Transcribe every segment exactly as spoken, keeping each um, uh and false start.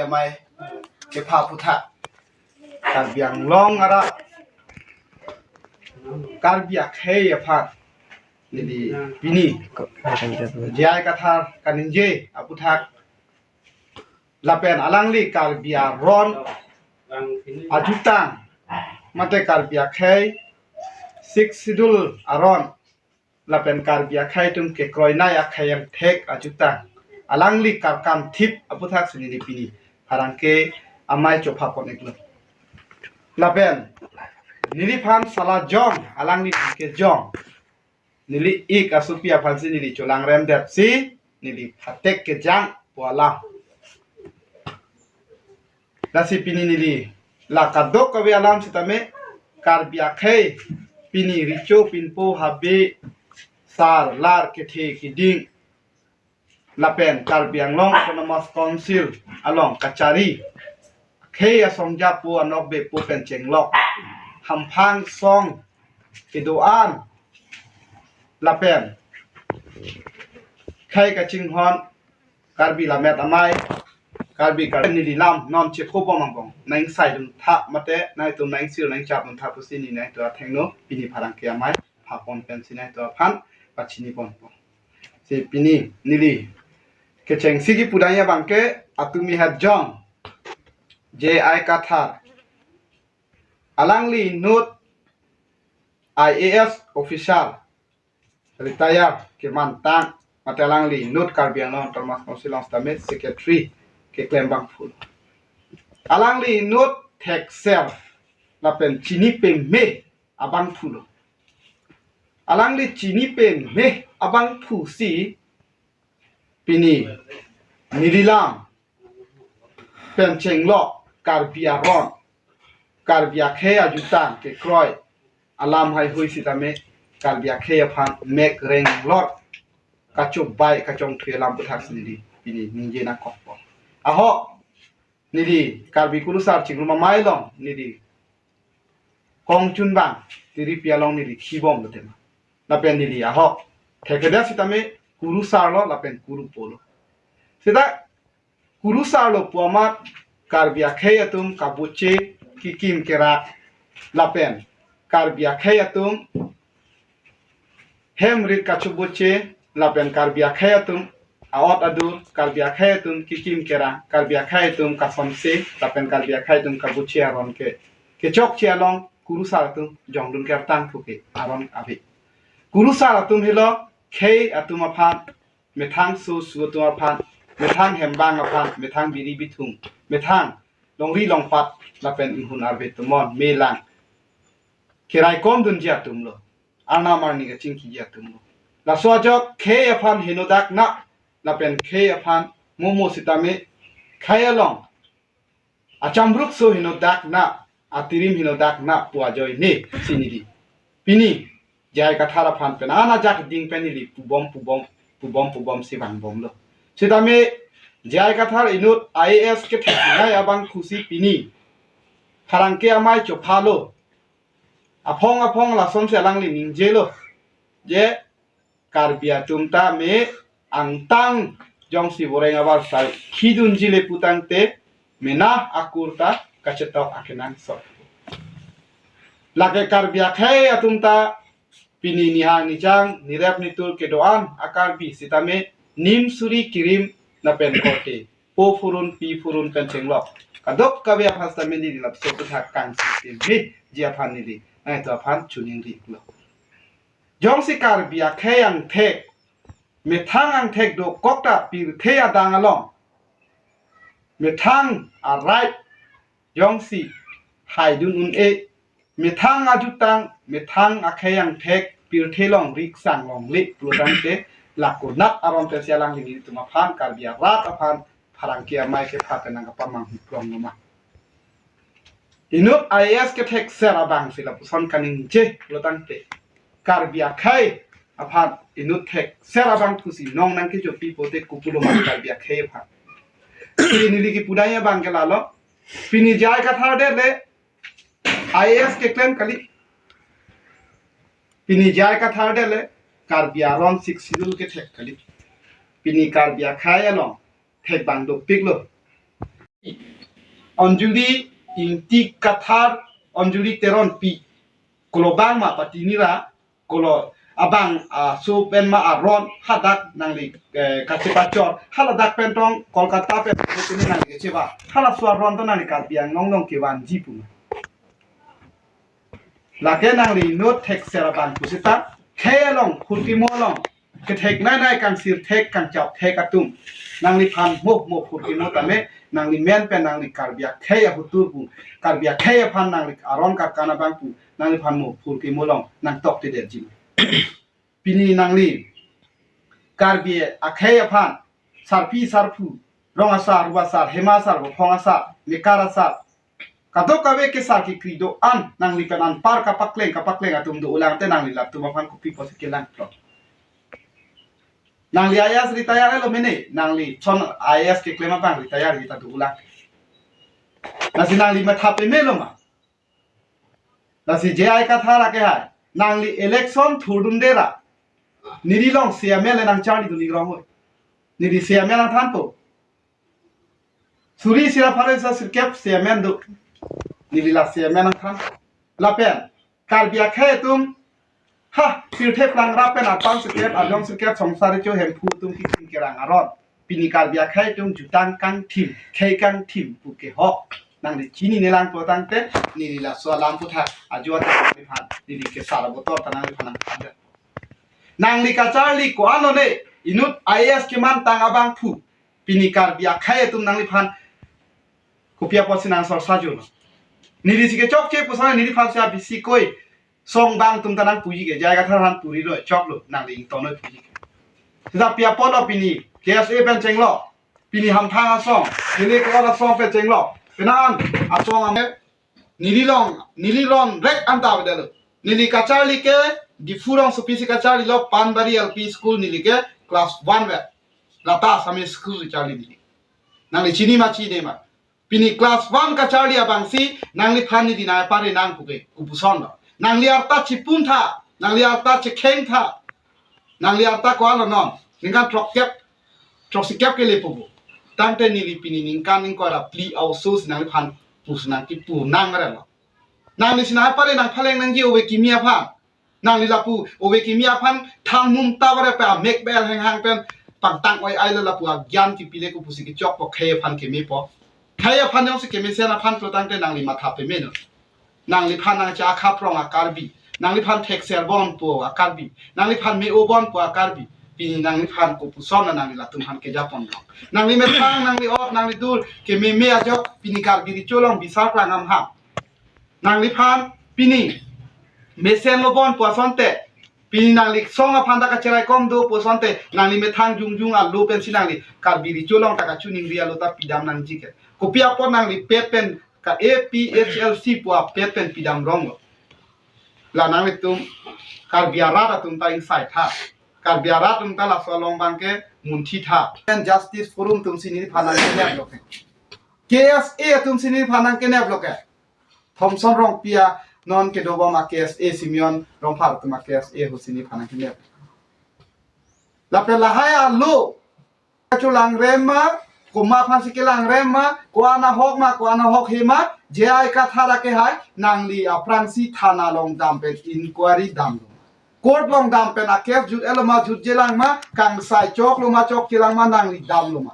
Amei kepha aputhak Karbi Anglong arat Karbi akhei aphan neli pini J I Kathar kaningje aputhak lapen alangli Karbi aron ajutang mate Karbi akhei Sixth Schedule aron lapen Karbi akhei atum kekroinei akhei angthek ajutang alangli karkam thip aputhak si neli pini pherangke amei chopha pon-iklo. Lapen neliphan sala jong alangli nangkejong neli ik asopi aphansi neli cholangrem detsi neli phatek kejang pu alam. Lasi pini neli la kadokave alam sitame Karbi akhei pini recho pinpo habe sar lar kethe kiding lapen Karbi Anglong Autonomous Council along kachari akhei asong japo anokbe po pen chenglok hamphang song kedo-an lapen khei kachinghon Karbi lammet amei Karbi Karbi neli lam non chekobom angbong nangsaidun tha mate nangtum nangsir nangchapdun tha pusi neli nangtum athengno pini pherangke amei phapon pensi nangtum aphan pachini ponpo. Si pini neli kechengsi kipudai abangke atumi hat jong J I Kathar alangli inut I A S officer retire kemantang mate alangli inut Karbi Anglong Autonomous Council along sitame secretary keklem abangphu. Alangli inut thekser lapen chini peme abangphulo. Alangli chini peme abangphu si pini neli lam pen chenglok Karbi aron Karbi akhei ajutang kekroi alam haihui sitame Karbi akhei aphan mek renglot kachobai kachongthui alam aputhak si neli pini ningje nangkokpo. Ahok neli Karbi Kurusar Chingrum Amei along neli kongchunbang tiripi along neli khibomlo tema. Lapen neli ahok thekthe sitame Kurusarlo lapen Kurupolo. Sita Kurusarlo pu amat Karbi akhei atum kabuche kikim kerak lapen Karbi akhei atum hem rit kachobuche lapen Karbi akhei atum aot adur, Karbi akhei atum kikim kerang, Karbi akhei atum kasonse lapen Karbi akhei atum kabuche aron ke kechokche along Kurusar atum jongdun kertang thuke aron ave. Kurusar atum helo khei atum aphan, methang su su atum aphan, methang hembang aphan, methang biri bithung, methang longri longpat lapen inghun arve tumon melang keraikom dunji atumlo, arnam arni kachingkiji atumlo. Laso ajok khei aphan henodak na lapen khei aphan momo sitame khei along achamruk so henodak na, atirim henodak na pu ajoine si neli pini J I Kathar aphan pen ana jak ding pen neli pubom pubom pubom pubom si vangbomlo. Sitame J I Kathar inut I A S ketheknei abangphu si pini pherangke amei chophalo. Aphong aphong lasonsi alangli ningjelo je Karbi atum ta me angtang jongsi boreng abar sai khidunji le putangte mena akur ta kachetok akenangsot. Lake Karbi akhei atum ta pini nihang nijang nirep nitur kedo-an a-Karbi sitame nim suri kirim lapen korte po phurun pi phurun pen chenglok kadokave aphan sitame neli lapuson aputhak kangsi timi ji aphan neli nangtum aphan choningri-iklo. Jongsi Karbi akhei angthek methang angthek dokok ta pirthe adang along methang a-right jongsi haidun un-e, methang ajutang, methang akhei angthek pirthe along riksang longle pulotangte lakonat aron pensi alangli nelitum aphan Karbi arat aphan pherangke amei kepha pen nangkapamanghu plong noma. Inut I A S kethekser abang si lapuson kaningje pulotangte Karbi akhei aphan inut thekser abangphu si nong nangkejopi pote kopulo ma Karbi akhei aphan. Pini neli kipudai abang ke lalo. Pini J I Kathar det le I A S keklem kali. Pini J I Kathar det le Karbi aron Sixth Schedule kethek kali. Pini Karbi akhei along thek abang dopiklo. Anjali Ingti Kathar, Anjali Teronpi, kolo abang ma party nira, kolo abang aso pen ma aron hadak nangli, eh, kachepachor, haladak pen tong Kolkata pen tini nangli kacheba, halaso aron to nangli Karbi Anglong along kevanji pu ma. Lake nangli inut thekser abang pusita, khei along, phurkimo along, kethek nai nai kangsir thek kangchap thek atum, nangliphan mo mo phurkimo tame, nangli men pen nangli Karbi akhei ahutur pu, Karbi akhei aphan nangli aron karkan abang pu, nangliphan mo phurkimo along nangtok te derji. Pini nangli Karbi akhei aphan, sarpi sarpo, rong asar, ru asar, hema asar, bophong asar, mekar asar, kadokave ke sar kekri do-an, nangli pen anpar kapakleng kapakleng atum do-olang te nangli latum aphan kopi pusi kelang plot. Nangli I A S retire lo mene, nangli son I A S keklem abang retire kita do-olang. Lasi nangli matha peme lo ma? Lasi J I Kathar akehai, nangli election thurdunde ra, neli along chairman le nangcharlidun ingrong hoi. Neli chairman nangthanpo. Suri sira pharo sirkep chairman do. Neli la chairman nangthan. Lapen Karbi akhei atum, ha, pirthe plang ra pen apang sirkep, adong sirkep, songsar cho Hemphu atum kikim kerang aron. Pini Karbi akhei atum jutang kangthim, khei kangthim pu kehok nangli chininelang pu tangte, neli laso alam puthak ajo atak nangliphan, neli kesar abotor ta nangliphan nangthan. Nangli kacharli ko-an lone, inut I A S kemantang abangphu, pini Karbi akhei atum nangliphan kopi apotsi nang sorsa julo? Nelisi kechokche pusana neliphan si abisi koi song bang atum ta nangpuji ke, J I Kathar aphan puri lo, choklo, nangli ingtonoi puji ke. Sita pi apotlo pini K S A pen chenglo, pini hamphang asong, pini kewar asong pen chenglo, penang asong ame, neli along, neli ron rek anta avedetlo. Neli kacharli ke Diphu rongsopi si kacharlilo, Panbari L P School neli ke class one vet. Lata Assamese School si charli neli. Nangli chini ma chini ma? Pini class one kacharli abangsi nangliphan neli nangpare nang puke, kopuson lo? Nangli arta chipun tha, nangli arta chekheng tha, nangli arta ko-an lo non, ningkan throkkep, throksikep kele pupu. Tangte neli pini ningkan ningkoi ra phli auso si nangliphan pusi nangkipu nang re lo. Nanglisi nangpare nangphaleng nangji ove kimi aphan. Nangli lapu ove kimi aphan thang mum ta bare pe amek bel henghang pen pangtang oi-ai lo, lapu agyan kipile kopusi kechokpo, khei aphan kemepo. Khei aphan jongsi kemesen aphan pulo tangte nangli matha peme non. Nangliphan nangcha akhaprong a-Karbi, nangliphan thekser bonpo a-Karbi, nangliphan me-o bonpo a-Karbi, pini nangliphan kopuson na nangli latum aphan kejapon lo? Nangli methang, nangli ot, nangli dur kememe ajok pini Karbi Recho along bisar klang amham. Nangliphan pini mesen lo bonpo asonte, pini nangli song aphan ta kacheraikom dopo asonte, nangli methang jongjong alo pensi nangli Karbi Recho along ta kachiningri alo ta pidam nangji ke. Kopi apot nangli pet pen ka A P H L C pu apet pen pidam rong lo? La nanglitum Karbi arat atum ta ingsai tha. Karbi arat atum ta laso along abangke munthi tha. Pen Justice Forum atumsi neliphan nangkenep lo ke, K S A atumsi neliphan nangkenep lo ke. Thomson Rongpi a non kedobom a-K S A, Simeon Rongphar atum a-K S A ahutsi neliphan nangkenep. Lapen lahai alo kacholangrem ma, komat aphansi kelangrem ma, ko-an ahok ma, ko-an ahok he ma, J I Kathar akehai, nangli aphrangsi thana along dam pen inquiry damlo ma, court along dam pen a-case jut-et lo ma, jutjelang ma, kangsai choklo ma, chokchelang ma, nangli damlo ma?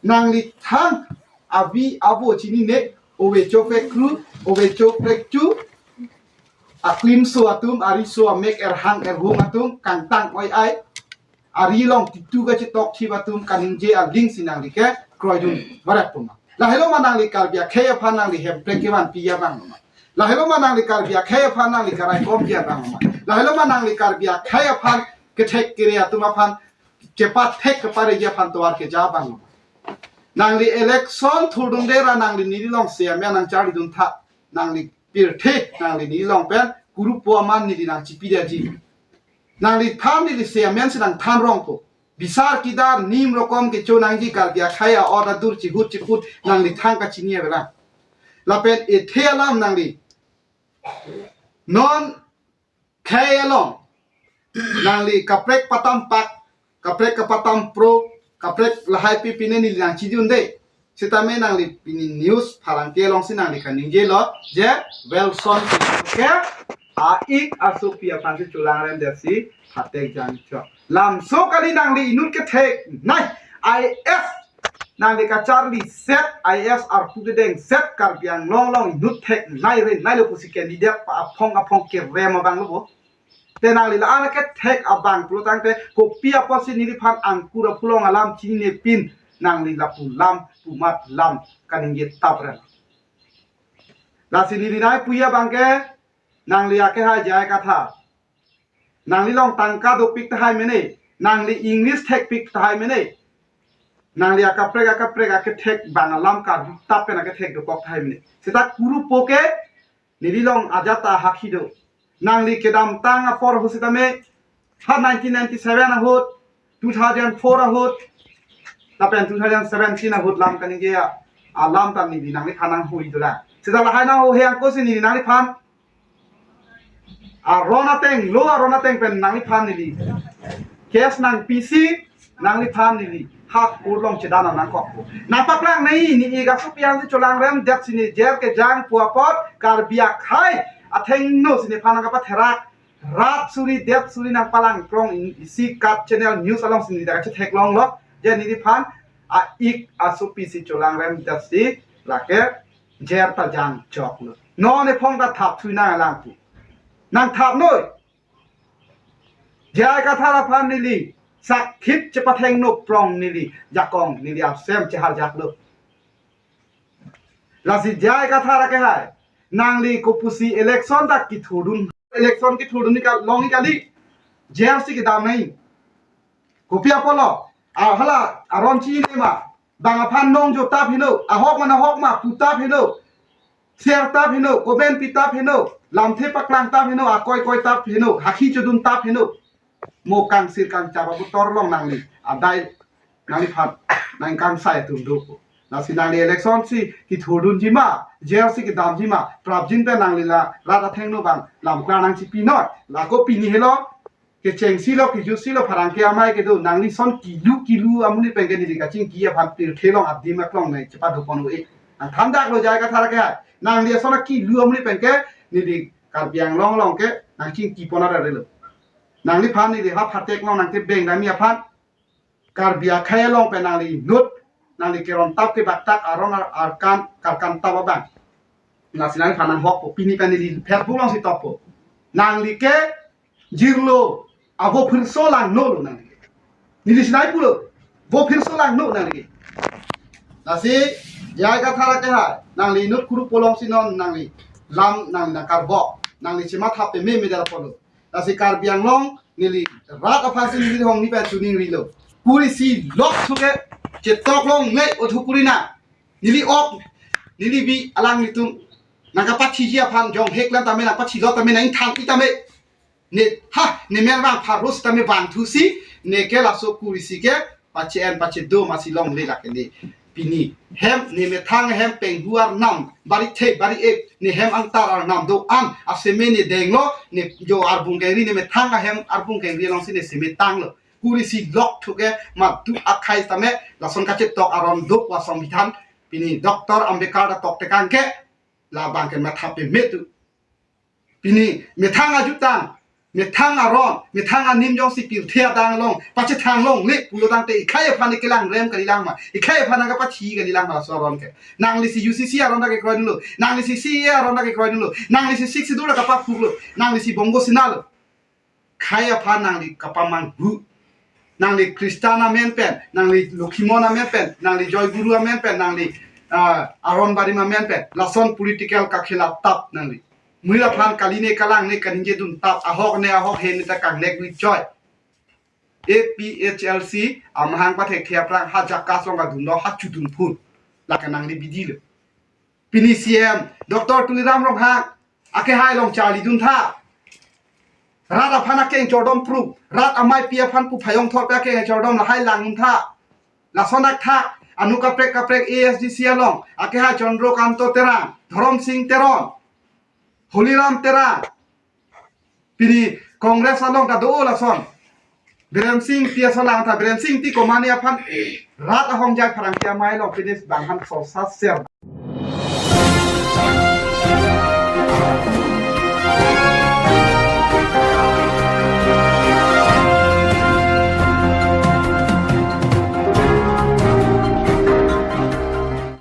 Nangli thang avi avo chinine, ove chopekru, ove chopekchu, aklimso atum, ariso amek erhang erhung atum, kangtang oi-ai, ari along titu kachetok thip atum kaningje alingsi nangli kekroidun barat pu ma? Lahelo ma nangli Karbi akhei aphan nangli Hemprek kevanpi abang lo ma? Lahelo ma nangli Karbi akhei aphan nangli karaikompi abang lo ma? Lahelo ma nangli Karbi akhei aphan kethek kere atum aphan kepathek kepareji aphan tovar keja abang lo ma? Nangli election thurdunde ra nangli neli along chairman nangcharlidun tha. Nangli pirthe nangli neli along pen kurupo aman neli nangchipidetji. Nangli than neli chairman si nangthan rongpo. Bisar kidar nim rokom kecho nangji, Karbi akhei a-ot adur chihut chiput nangli thang kachini avelang. Lapen ethe alam nangli non khei along nangli kaprek patam pak, kaprek kapatam pro, kaprek lahai pi pine neli nangchidunde. Sitame nangli pini news pharangke alongsi nangli kaningjelo je Wilson ke a-ik asopi aphansi cholangrem detsi phatek jangchok. Lamso kali, nangli inut kethek nai, I A S nangli kacharli set, I A S arpu kedeng set Karbi Anglong along inut thek nai rin nailo pusi candidate pa aphong aphong kerem abang lo bo. Te nangli la-an kethek abang pulo tangte kopi apotsi neliphan angkur aphu along alam chinine pin, nangli lapu lam pu amat lam kaningje tap ren. Lasi neli nai puji abang ke, nangli akehai J I Kathar, nangli along tangka dopik tahai mene, nangli English thekpik tahai mene, nangli akaprek akaprek akethek abang alam ka tap pen akethek dokok tahai mene. Seta kurupo ke neli along ajat ta hakhi do. Nangli kedamtang apor ahut sitame ha nineteen ninety-seven ahut, two thousand four ahut, lapen two thousand seventeen ahut lam kaningje alam ta neli nangliphan nanghui dolang. Seta lahai nangho he angko si neli nangliphan aron ateng, lo aron ateng pen nangliphan neli case nangpisi, nangliphan neli ha court along chedan nangkok. Nangpaklang nai, ne-ik asopi aphansi cholangrem detsi ne jail kejang pu apot Karbi akhei athengno si nephan nangkapatherak, rat suri det suri nangpalang krong in isi kat channel news alongsi neli dak chetheklonglo je neliphan a-ik asopisi cholangrem detsi lake jail ta jangchoklo. Non ephong ta thap thui nang alang pu. Nangthap noi. J I Kathar aphan neli sakthip chepathengno prong neli jakong neli asem cheharjaklo. Lasi J I Kathar akehai, nangli kopusi election ta kithurdun, election kithurdun ni ka long ni kali, jail si kedam nai. Kopi apotlo, a hala aron chinine ma, bang aphan nongjo tap heno, ahok ma nahok ma pu tap heno, share tap heno, comment pi tap heno, lamthe paklang tap heno, akoi koi tap heno, hakhi chodun tap heno. Mo kangsir kangchap abutor along nangli adai nangliphan nangkangsai atum do. Lasi nangli election si kithurdunji ma, jail si kedamji ma, prapjin pen nangli la rat athengno abang lamklar nangchipi noi. Lako pini helo, kechengsi lo, kejutsi lo, pharangke amei kedo, nangli son kilu kilu amonit pen ke neli kachingki aphan pirthe along adim aklong nai chepadopon un-e. Nangthandaklo J I Kathar akehai, nangli ason akilu amonit pen ke neli Karbi Anglong along ke nangchingki pon ararelo. Nangliphan neli ha phatek along nangtebeng dami aphan, Karbi akhei along pen nangli inut, nangli keron tap kebaktak aron ar-, arkan karkan tap abang. Lasi nangliphan nanghokpo, pini pen neli Facebook alongsi tokpo. Nangli ke jirlo, avo phirso langno lo nangli ke. Neli sinai pulo, vo phirso langno nangli ke. Lasi J I Kathar akehai, nangli inut kurupo alongsi non nangli lam nangli nangkarbok, nangli chematha peme me dar polo. Lasi Karbi Anglong neli rat aphansi neli hong ni pen chuning rilo. Kuri isi lok thu ke chetok longle, o thu kuri na. Neli ok, neli bi alanglitum nangkapathiji aphan jonghek lam tame nangpathilo tame nangthan-i tame. Ne ha, ne men vang pharus tame vang thusi, ne ke laso kuri isi ke pache-en pachedo masi longle lake ne. Pini hem ne methang ahem penghu arnam, bari the bari ek, ne hem angtar arnam do-an aseme ne denglo, ne jo arbung kengri, ne methang ahem arbung kengri alongsi ne seme tanglo. Kuri isi lok thu ke madu akhei tame lason kachetok aron do pu asongbidhan, pini Doctor Ambedkar ta toktekang ke labang ke matha peme tu. Pini methang ajutang, methang aron, methang anim jongsi pirthe adang along pachethang longle pulo tangte ikhei aphan ne kelangrem kalilang ma, ikhei aphan nangkapathi kalilang ma laso aron ke. Nangli si U C C aron ta kekroi dunlo, nangli si C A A aron ta kekroi dunlo, nangli si Sixth Schedule ta kapaphuklo, nangli si Bongo Sena lo. Khei aphan nangli kapamanghu. Nangli Christian amen pen, nangli Lokhimon amen pen, nangli Joy Guru amen pen, nangli, ah, Aron Barim amen pen, lason political kakhela tap nangli. Mui aphan kali ne kalang ne kaningje dun tap, ahok ne ahok he ne ta kangnek ri choi. A P H L C amahang pathekthe aphrang ha JACAS along kadunlo, ha chudun phun. Lake nangli bidi lo. Pini C M Doctor Tuliram Ronghang akehai along charli dun tha. Rat aphan akeng chordom pru, rat ameipi aphan pu phayong thorpe akeng chordom lahai lang dun tha. Lason dak tha, anu kaprek kaprek A S D C along akehai Chandra Kanto Terang, Dharam Sing Teron, Holiram Terang. Pini Congress along ta do lason. Biren Singh Engti ason lang tha, Biren Singh Engti komane aphan Rat ahongjai pherangke amei along pini bang han sosa ser.